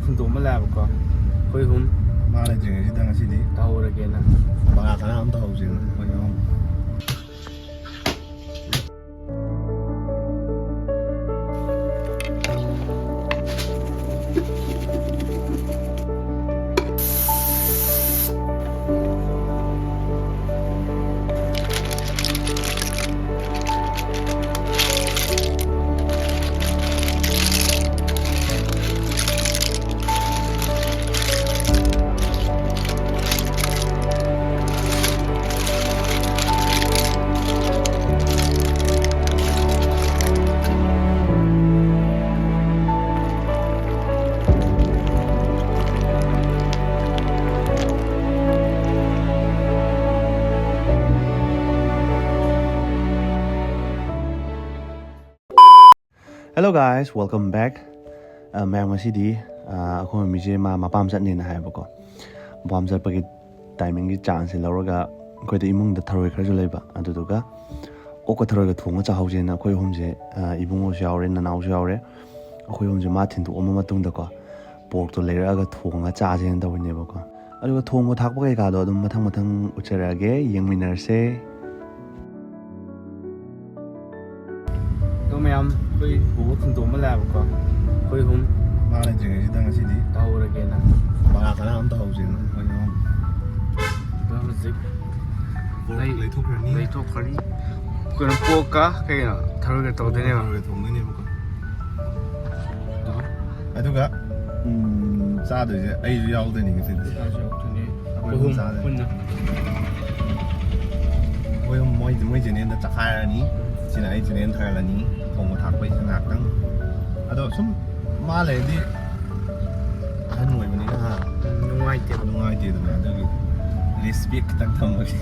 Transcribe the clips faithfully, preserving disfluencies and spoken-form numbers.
ꯍꯨꯟꯗꯣꯛꯑꯝꯃ ꯂꯥꯛꯑꯦꯕꯀꯣ, ꯑꯩꯈꯣꯏ ꯑꯍꯨꯝ꯫ ꯃꯥ ꯂꯩꯇ꯭ꯔꯤꯉꯩꯁꯤꯗ ꯉꯁꯤꯗꯤ ꯇꯧꯍꯧꯔꯒꯦꯅ꯫ ꯕꯔꯥ ꯆꯅꯥ ꯑꯃ ꯇꯧꯍꯧꯁꯦꯅ ꯑꯩꯈꯣꯏ ꯑꯍꯨꯝ꯫ Hello guys, welcome back. ꯑ, ꯃꯌꯥꯝ, ꯉꯁꯤꯗꯤ, ꯑ, ꯑꯩꯈꯣꯏ ꯃꯤꯁꯦ ꯃꯥ ꯃꯄꯥꯝ ꯆꯠꯅꯦꯅ ꯍꯥꯏꯌꯦꯕꯀꯣ꯫ ꯃꯄꯥꯝ ꯆꯠꯄꯒꯤ ꯇꯥꯏꯃꯤꯡꯒꯤ ꯆꯥꯟꯁꯁꯦ ꯂꯧꯔꯒ ꯑꯩꯈꯣꯏꯗ ꯏꯃꯨꯡꯗ ꯊꯔꯣꯏ ꯈꯔꯁꯨ ꯂꯩꯕ, ꯑꯗꯨꯗꯨꯒ ꯑꯣꯛꯀ ꯊꯔꯣꯏꯒ ꯊꯣꯡꯉ ꯆꯥꯍꯧꯁꯦꯅ ꯑꯩꯈꯣꯏ ꯑꯍꯨꯝꯁꯦ, ꯑ, ꯏꯕꯨꯡꯉꯣꯁꯨ ꯌꯥꯎꯔꯦ, ꯅꯅꯥꯎꯁꯨ ꯌꯥꯎꯔꯦ, ꯑꯩꯈꯣꯏ ꯑꯍꯨꯝꯁꯦ ꯃꯥ ꯊꯤꯟꯗꯣꯛꯑꯝꯃ ꯃꯇꯨꯡꯗꯀꯣ, ꯄꯣꯔꯛꯇꯣ ꯂꯩꯔꯛꯑꯒ ꯊꯣꯡꯉ ꯆꯥꯁꯦꯅ ꯇꯧꯕꯅꯦꯕꯀꯣ꯫ ꯑꯗꯨꯒ ꯊꯣꯡꯕ ꯊꯥꯛꯄ ꯀꯩꯀꯥꯗꯣ ꯑꯗꯨꯝ ꯃꯊꯪ ꯃꯊꯪ ꯎꯠꯆꯔꯛꯑꯒꯦ, ꯌꯦꯡꯃꯤꯟꯅꯔꯁꯦ꯫ ꯑꯗꯣ ꯃꯌꯥꯝ, ꯑꯩꯈꯣꯏ ꯕꯣꯕꯣꯛ ꯊꯤꯟꯗꯣꯛ ꯑꯃ ꯂꯥꯛꯑꯦꯕꯀꯣ, ꯑꯩꯈꯣꯏ ꯑꯍꯨꯝ꯫ ꯃꯥ ꯂꯩꯇ꯭ꯔꯤꯉꯩꯁꯤꯗ ꯉꯁꯤꯗꯤ ꯇꯧꯍꯧꯔꯒꯦꯅ꯫ ꯕꯔꯥ ꯆꯅꯥ ꯑꯃ ꯇꯧꯍꯧꯁꯦꯅ ꯑꯩꯈꯣꯏ ꯑꯍꯨꯝ꯫ ꯑꯗꯣ ꯍꯧꯖꯤꯛ ꯄꯣꯔꯛ ꯂꯩ-, ꯂꯩꯊꯣꯛꯈ꯭ꯔꯅꯤ꯫ ꯂꯩꯊꯣꯛꯈ꯭ꯔꯅꯤ꯫ ꯀꯩꯅꯣ, ꯄꯣꯔꯛꯀ ꯀꯩꯅꯣ, ꯊꯔꯣꯏꯒ ꯇꯧꯗꯣꯏꯅꯦꯕ꯫ ꯊꯔꯣꯏꯒ ꯊꯣꯡꯗꯣꯏꯅꯦꯕꯀꯣ꯫ ꯑꯗꯨꯒ, ꯎꯝ, ꯆꯥꯗꯣꯏꯁꯦ ꯑꯩꯁꯨ ꯌꯥꯎꯗꯣꯏꯅꯤ ꯉꯁꯤꯗꯤ꯫ ꯆꯥꯁꯨ ꯌꯥꯎꯗꯣꯏꯅꯦ꯫ ꯑꯩꯈꯣꯏ ꯑꯍꯨꯝ ꯑꯍꯨꯝ ꯆꯥꯗꯣꯏꯅꯤ꯫ ꯄꯨꯟꯅ꯫ ꯑꯩꯈꯣꯏ ꯑꯍꯨꯝ ꯃꯣꯏ, ꯃꯣꯏ ꯆꯦꯅꯦꯜꯗ ꯆꯈꯥꯏꯔꯅꯤ꯫ ꯁꯤꯅ ꯑꯩ ꯆꯦꯅꯦꯜ ꯊꯥꯒꯠꯂꯅꯤ꯫ ꯊꯣꯡꯕ ꯊꯥꯛꯄꯩꯁꯤꯅ ꯉꯥꯏꯍꯥꯛꯇꯪ꯫ ꯑꯗꯣ ꯁꯨꯝ ꯃꯥ ꯂꯩꯔꯗꯤ ꯑꯍꯟ ꯑꯣꯏꯕꯅꯤꯅ, ꯍꯥ? ꯎꯝ, ꯅꯨꯡꯉꯥꯏꯇꯦꯕ꯫ ꯅꯨꯡꯉꯥꯏꯇꯦꯗꯅ, ꯑꯗꯨꯒꯤ ꯔꯦꯁꯄꯦꯛ ꯈꯤꯇꯪ ꯊꯝꯃꯒꯦ꯫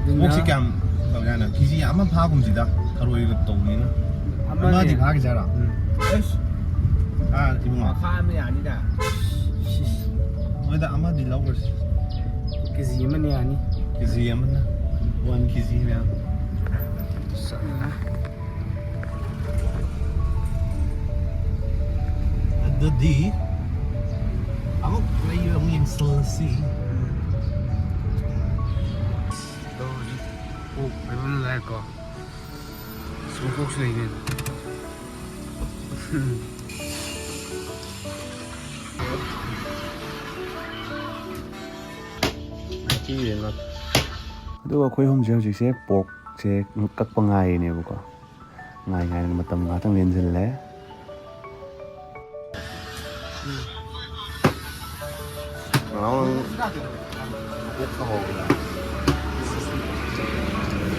ꯑꯗꯨꯅ ꯑꯣꯛꯁꯤ ꯀꯌꯥꯝ ꯇꯧꯖꯥꯠꯅꯣ? ꯀꯦꯖꯤ ꯑꯃ ꯐꯥꯒꯨꯝꯁꯤꯗ, ꯊꯔꯣꯏꯒ ꯇꯧꯕꯅꯤꯅ꯫ ꯑꯃꯅꯦ꯫ ꯑꯃꯗꯤ ꯐꯥꯈꯤꯖꯥꯔꯣ? ꯎꯝ꯫ ꯑꯁ! ꯑꯥ, ꯏꯕꯨꯡꯉꯣ꯫ ꯃꯈꯥ ꯑꯃ ꯌꯥꯅꯤꯗ꯫ ꯍꯣꯏꯗ, ꯑꯃꯗꯤ ꯂꯧꯈ꯭ꯔꯁꯤ꯫ ꯀꯦꯖꯤ ꯑꯃꯅ ꯌꯥꯅꯤ꯫ ꯀꯦꯖꯤ ꯑꯃꯅ꯫ ꯋꯥꯟ ꯀꯦꯖꯤ ꯃꯌꯥꯝ꯫ ꯆꯠꯂꯦ꯫ ꯑꯗꯨꯗꯤ ꯑꯃꯨꯛ ꯂꯩꯕ ꯑꯃꯨꯛ ꯌꯦꯡꯁꯜꯂꯁꯤ꯫ ꯑꯗꯣ ꯍꯧꯖꯤꯛ ꯄꯣꯛ ꯍꯥꯏꯕ ꯑꯃ ꯂꯩꯔꯦꯀꯣ꯫ ꯁꯨꯝ ꯄꯣꯛꯁꯨ ꯂꯩꯅꯦ꯫ ꯑꯗꯨꯒ ꯑꯩꯈꯣꯏ ꯑꯍꯨꯝꯁꯦ ꯍꯧꯖꯤꯛꯁꯦ ꯄꯣꯔꯛꯁꯦ ꯀꯛꯄ ꯉꯥꯏꯔꯤꯅꯦꯕꯀꯣ꯫ ꯉꯥꯏ ꯉꯥꯏꯅ ꯃꯇꯝ ꯉꯥꯏꯍꯥꯛꯇꯪ ꯂꯦꯟꯁꯤꯜꯂꯦ꯫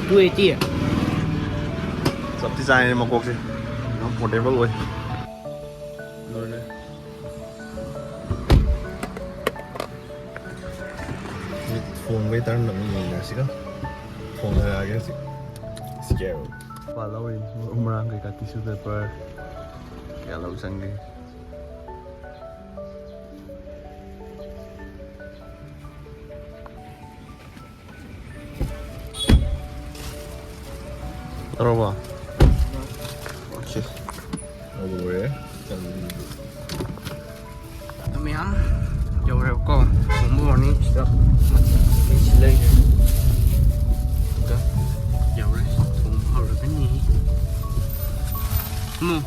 Two eighty. ꯆꯞꯇꯤ ꯆꯥꯏꯅꯦ ꯃꯀꯣꯛꯁꯦ꯫ ꯌꯥꯝ portable ꯑꯣꯏ꯫ ꯂꯣꯏꯔꯦ꯫ ꯍꯧꯖꯤꯛ ꯊꯣꯡꯕꯩ ꯇꯔꯟ ꯑꯃꯨꯛ ꯌꯦꯡꯅꯔꯁꯤꯀꯣ꯫ ꯊꯣꯡꯅꯔꯛꯑꯒꯦ ꯍꯧꯖꯤꯛ꯫ Let's go꯫ ꯂꯨꯄꯥ ꯂꯧꯔꯤꯅꯤ꯫ ꯃꯔꯨ ꯃꯔꯥꯡ ꯀꯩꯀꯥ, tissue paper ꯀꯌꯥ ꯂꯧ ꯆꯪꯒꯦ? ꯇꯧꯔꯕꯣ? Okay꯫ ꯂꯣꯏꯔꯦ꯫ ꯃꯌꯥꯝ ꯌꯧꯔꯦꯕꯀꯣ꯫ ꯊꯣꯡꯕ ꯍꯧꯔꯅꯤ꯫ ꯁꯤꯗ ꯃꯆꯜ ꯀꯩꯀꯩ ꯁꯤ ꯂꯩꯔꯦ꯫ ꯑꯗꯨꯒ ꯌꯧꯔꯦ꯫ ꯊꯣꯡꯕ ꯍꯧꯔꯒꯅꯤ꯫ ꯊꯝꯃꯣ꯫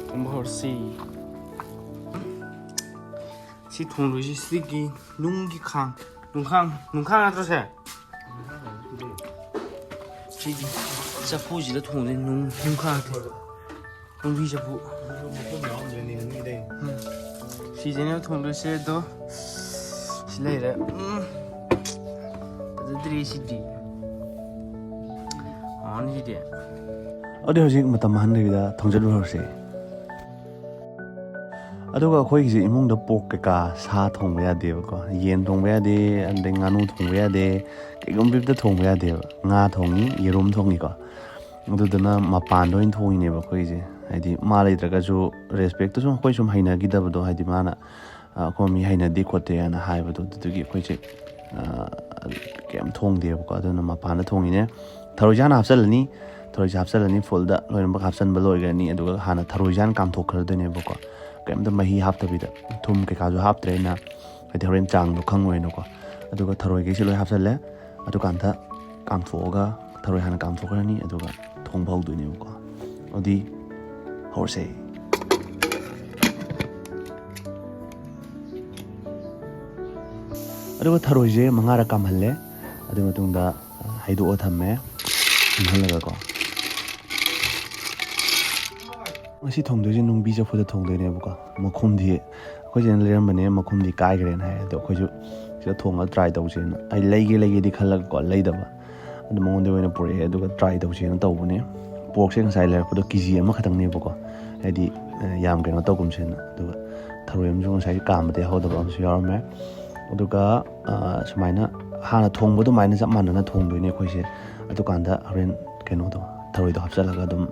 ꯊꯣꯡꯕ ꯍꯧꯔꯁꯤ꯫ ꯁꯤ ꯊꯣꯡꯗꯣꯏꯁꯤ ꯁꯤꯒꯤ ꯅꯨꯡꯒꯤ ꯈꯥꯡ, ꯅꯨꯡꯈꯥꯡ, ꯅꯨꯡꯈꯥꯡ ꯅꯠꯇ꯭ꯔꯣ ꯁꯦ? ꯁꯤꯒꯤ ꯆꯐꯨꯁꯤꯗ ꯊꯣꯡꯗꯣꯏ ꯅꯨꯡ, ꯅꯨꯡꯈꯥꯡ꯫ ꯅꯨꯡꯕꯤ ꯆꯐꯨ꯫ ꯎꯝ꯫ ꯁꯤꯁꯤꯅꯦꯕ ꯊꯣꯡꯗꯣꯏꯁꯦ ꯑꯗꯣ꯫ ꯁꯤ ꯂꯩꯔꯦ꯫ ꯎꯝ꯫ ꯐꯖꯗ꯭ꯔꯤ ꯁꯤꯗꯤ꯫ ꯍꯥꯎꯅꯤ ꯁꯤꯗꯤ꯫ ꯑꯗꯨꯗꯤ ꯍꯧꯖꯤꯛ ꯃꯇꯝ ꯃꯥꯡꯍꯟꯗꯕꯤꯗ ꯊꯣꯡꯖꯤꯜꯂꯨꯔꯁꯦ꯫ ꯑꯗꯨꯒ ꯑꯩꯈꯣꯏꯒꯤꯁꯦ ꯏꯃꯨꯡꯗ pork ꯀꯩꯀꯥ, ꯁꯥ ꯊꯣꯡꯕ ꯌꯥꯗꯦꯕꯀꯣ꯫ ꯌꯦꯟ ꯊꯣꯡꯕ ꯌꯥꯗꯦ, ꯑꯗꯩ ꯉꯥꯅꯨ ꯊꯣꯡꯕ ꯌꯥꯗꯦ, ꯀꯩꯒꯨꯝꯕ ꯑꯝꯇ ꯊꯣꯡꯕ ꯌꯥꯗꯦꯕ꯫ ꯉꯥ ꯊꯣꯡꯉꯤ, ꯌꯦꯔꯨꯝ ꯊꯣꯡꯉꯤꯀꯣ꯫ ꯑꯗꯨꯗꯨꯅ ꯃꯄꯥꯟꯗ ꯑꯣꯏꯅ ꯊꯣꯡꯉꯤꯅꯦꯕ ꯑꯩꯈꯣꯏꯒꯤꯁꯦ꯫ ꯍꯥꯏꯗꯤ ꯃꯥ ꯂꯩꯇ꯭ꯔꯒꯁꯨ respectꯇꯣ ꯁꯨꯝ ꯑꯩꯈꯣꯏ ꯁꯨꯝ ꯍꯩꯅꯈꯤꯗꯕꯗꯣ, ꯍꯥꯏꯗꯤ ꯃꯥꯅ, ꯑ, ꯑꯩꯈꯣꯏ ꯃꯤ ꯍꯩꯅꯗꯦ ꯈꯣꯠꯇꯦ ꯍꯥꯏꯅ ꯍꯥꯏꯕꯗꯣ, ꯑꯗꯨꯗꯨꯒꯤ ꯑꯩꯈꯣꯏꯁꯦ, ꯑ, ꯀꯩꯝ ꯊꯣꯡꯗꯦꯕꯀꯣ꯫ ꯑꯗꯨꯅ ꯃꯄꯥꯟꯗ ꯊꯣꯡꯉꯤꯅꯦ꯫ ꯊꯔꯣꯏꯁꯦ ꯍꯥꯟꯅ ꯍꯥꯞꯆꯤꯜꯂꯅꯤ꯫ ꯊꯔꯣꯏꯁꯦ ꯍꯥꯞꯆꯤꯜꯂꯅꯤ, ꯐꯨꯜꯗ ꯂꯣꯏꯅꯃꯛ ꯍꯥꯞꯆꯤꯟꯕ ꯂꯣꯏꯈ꯭ꯔꯅꯤ꯫ ꯑꯗꯨꯒ ꯍꯥꯟꯅ ꯊꯔꯣꯏꯁꯦ ꯍꯥꯟꯅ ꯀꯥꯝꯊꯣꯛꯈ꯭ꯔꯗꯣꯏꯅꯦꯕꯀꯣ꯫ ꯀꯩꯝꯇ ꯃꯍꯤ ꯍꯥꯞꯇꯕꯤꯗ, ꯊꯨꯝ ꯀꯩꯀꯥꯁꯨ ꯍꯥꯞꯇ꯭ꯔꯦ ꯑꯩꯅ, ꯍꯥꯏꯗꯤ ꯍꯣꯔꯦꯟ ꯆꯥꯡꯗꯣ ꯈꯪꯉꯣꯏꯅꯀꯣ꯫ ꯑꯗꯨꯒ ꯊꯔꯣꯏꯈꯩꯁꯦ ꯂꯣꯏ ꯍꯥꯞꯆꯤꯜꯂꯦ꯫ ꯑꯗꯨꯀꯥꯟꯗ ꯀꯥꯝꯊꯣꯛꯑꯒ, ꯊꯔꯣꯏ ꯍꯥꯟꯅ ꯀꯥꯝꯊꯣꯛꯈ꯭ꯔꯅꯤ, ꯑꯗꯨꯒ ꯊꯣꯡꯕ ꯍꯧꯗꯣꯏꯅꯦꯕꯀꯣ꯫ ꯑꯗꯨꯗꯤ ꯍꯧꯔꯁꯦ꯫ ꯑꯗꯨꯒ ꯊꯔꯣꯏꯁꯦ ꯃꯉꯥꯔꯛ ꯀꯥꯝꯍꯜꯂꯦ꯫ ꯑꯗꯨ ꯃꯇꯨꯡꯗ ꯍꯩꯗꯣꯛꯑ ꯊꯝꯃꯦ, ꯏꯪꯍꯜꯂꯒꯀꯣ꯫ ꯉꯁꯤ ꯊꯣꯡꯗꯣꯏꯁꯦ ꯅꯨꯡꯕꯤ ꯆꯐꯨꯗ ꯊꯣꯡꯗꯣꯏꯅꯦꯕꯀꯣ꯫ ꯃꯈꯨꯝꯗꯤ ꯑꯩꯈꯣꯏ ꯆꯦꯅ ꯂꯩꯔꯝꯕꯅꯦ, ꯃꯈꯨꯝꯗꯤ ꯀꯥꯏꯈ꯭ꯔꯦꯅ ꯍꯥꯏ꯫ ꯑꯗꯣ ꯑꯩꯈꯣꯏꯁꯨ ꯁꯤꯗ ꯊꯣꯡꯉꯒ ꯇ꯭ꯔꯥꯏ ꯇꯧꯁꯦꯅ, ꯑꯩ ꯂꯩꯒꯦ ꯂꯩꯒꯦꯗꯤ ꯈꯜꯂꯒꯀꯣ, ꯂꯩꯗꯕ꯫ ꯑꯗꯨ ꯃꯉꯣꯟꯗ ꯑꯣꯏꯅ ꯄꯨꯔꯛꯑꯦ, ꯑꯗꯨꯒ ꯇ꯭ꯔꯥꯏ ꯇꯧꯁꯦꯅ ꯇꯧꯕꯅꯦ꯫ ꯄꯣꯔꯛꯁꯦ ꯉꯁꯥꯏ ꯂꯩꯔꯛꯄꯗꯣ ꯀꯦ ꯖꯤ ꯑꯃꯈꯛꯇꯪꯅꯦꯕꯀꯣ, ꯍꯥꯏꯗꯤ, ꯑ, ꯌꯥꯝ ꯀꯩꯅꯣ ꯇꯧꯒꯨꯝꯁꯦꯅ꯫ ꯑꯗꯨꯒ ꯊꯔꯣꯏ ꯑꯃꯁꯨ ꯉꯁꯥꯏ ꯀꯥꯝꯕꯗꯤ ꯌꯥꯍꯧꯗꯕ ꯑꯃꯁꯨ ꯌꯥꯎꯔꯝꯃꯦ꯫ ꯑꯗꯨꯒ, ꯑ, ꯁꯨꯃꯥꯏꯅ ꯍꯥꯟꯅ ꯊꯣꯡꯕ ꯑꯗꯨꯃꯥꯏꯅ ꯆꯞ ꯃꯥꯟꯅꯅ ꯊꯣꯡꯗꯣꯏꯅꯦ ꯑꯩꯈꯣꯏꯁꯦ꯫ ꯑꯗꯨꯀꯥꯟꯗ ꯍꯣꯔꯦꯟ ꯀꯩꯅꯣꯗꯣ, ꯊꯔꯣꯏꯗꯣ ꯍꯥꯞꯆꯤꯜꯂꯒ ꯑꯗꯨꯝ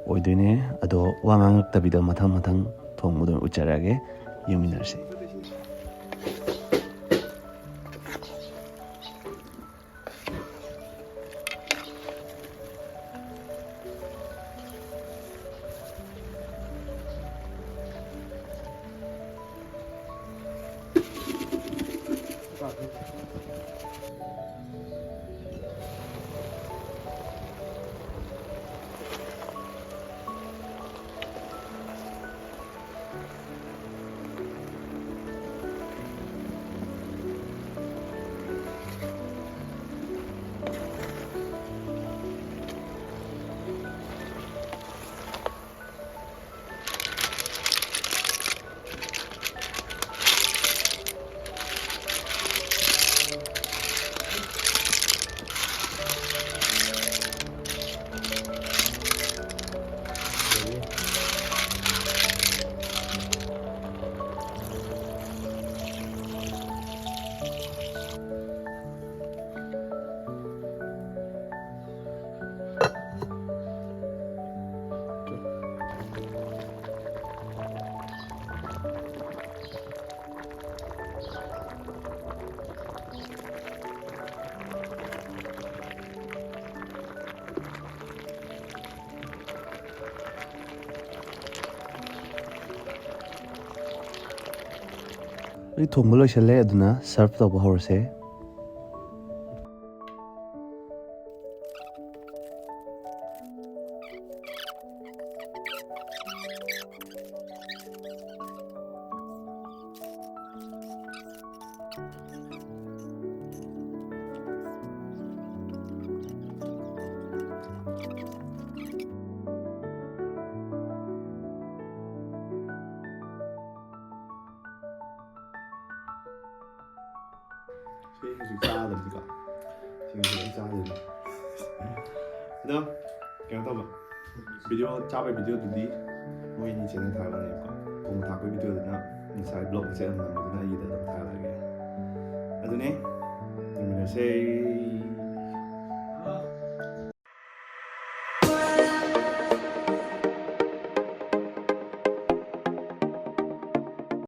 ꯑꯣꯏꯗꯣꯏꯅꯦ꯫ ꯑꯗꯣ ꯋꯥ ꯉꯥꯡꯉꯛꯇꯕꯤꯗ ꯃꯊꯪ ꯃꯊꯪ ꯊꯣꯡꯕꯗꯣ ꯎꯠꯆꯔꯛꯑꯒꯦ, ꯌꯦꯡꯃꯤꯟꯅꯔꯁꯤ꯫ ꯑꯩ ꯊꯣꯡꯕ ꯂꯣꯏꯁꯜꯂꯦ, ꯑꯗꯨꯅ serve ꯇꯧꯕ ꯍꯧꯔꯁꯦ꯫ ꯁꯤ ꯍꯧꯖꯤꯛ ꯆꯥꯗꯕꯗꯤꯀꯣ꯫ ꯁꯤ ꯍꯧꯖꯤꯛ ꯑꯩ ꯆꯥꯗꯣꯏꯅꯦ꯫ ꯑꯗꯣ ꯀꯩꯅꯣ ꯇꯧꯕ, video, ꯆꯥꯕꯒꯤ videoꯗꯨꯗꯤ ꯃꯣꯏ ꯑꯅꯤ channel ꯊꯥꯒꯠꯂꯅꯦꯕꯀꯣ꯫ ꯊꯣꯡ ꯊꯥꯛꯄꯒꯤ videoꯗꯨꯅ ꯉꯁꯥꯏ vlog ꯃꯆꯦꯠ ꯑꯃ ꯅꯝꯕꯗꯨꯅ ꯑꯩꯒꯤꯗ ꯑꯗꯨꯝ ꯊꯥꯒꯠꯂꯛꯑꯒꯦ꯫ ꯑꯗꯨꯅꯦ, ꯌꯦꯡꯃꯤꯟꯅꯁꯦ꯫